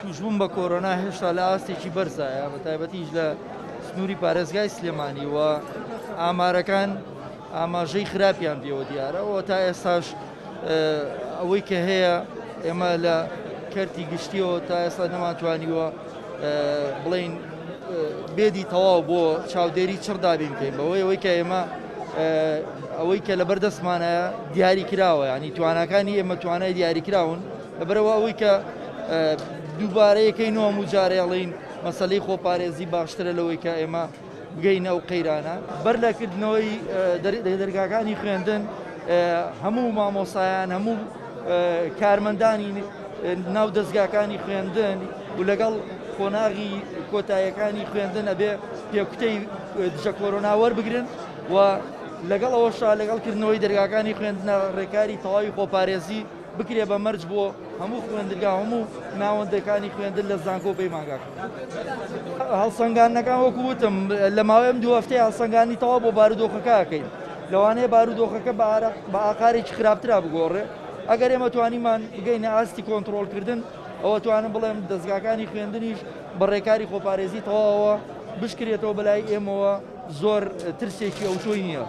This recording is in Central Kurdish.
تووشبوون بە کۆرۆنا هێشتا لە ئاستێکی بەرزایە بە تایبەتیش لە سنووری پارێزگای سلێمانی و ئامارەکان ئاماژەی خراپیان پێوە دیارە و تا ئێستاش ئەوەی کە هەیە ئێمە لە کەرتی گشتیەوە تا ئێستا نەمانتوانیوە بڵین بێدی تەواو بۆ چاودێری چڕ دابین بکەین بەوەی ئەوەی کە ئێمە ئەوەی کە لەبەر دەستمانە دیاری کراوە ینی تواناکانی ئێمە توانای دیاری کراون لەبەرەوە ئەوەی کە دووبارە یەکەی نۆ هەموو جارێ ئەڵێین مەسەلەی خۆپارێزی باشترە لەوەی کە ئێمە بگەینە ئەو قەیرانە. بەر لە کردنەوەی دەرگاکانی خوێندن هەموو مامۆسایان هەموو کارمەندانی ناو دەستگاکانی خوێندن و لەگەڵ قۆناغی کۆتاییەکانی خوێندن ئەبێ پێکوتەی دژە کۆرۆنا وەربگرن و لەگەڵ ئەوەشا لەگەڵ کردنەوەی دەرگاکانی خوێندنە ڕێکاری تەواوی خۆپارێزی بکرێ بە مەرج بۆ هەموو خوێندنگا هەموو ناوەندەکانی خوێندن لە زانکۆ و پەیمانگاکان. هەڵسەنگاندنەکان وەکو وتم لە ماوەی ئەم دوو هەفتەیە هەڵسەنگاندنی تەواو بۆ بارودۆخەکە ئەکەین. لەوانەیە بارودۆخەکە بە ئاقارێکی خراپترا بگۆڕێ. ئەگەر ئێمە توانیمان بگەینە ئاستی کۆنتڕۆڵکردن ئەوە توانم بڵێم دەزگاکانی خوێندنیش بە ڕێکاری خۆپارێزی تەواوەوە بشکرێتەوە بەلای ئێمەوە زۆر ترسێکی ئەوتۆی نییە.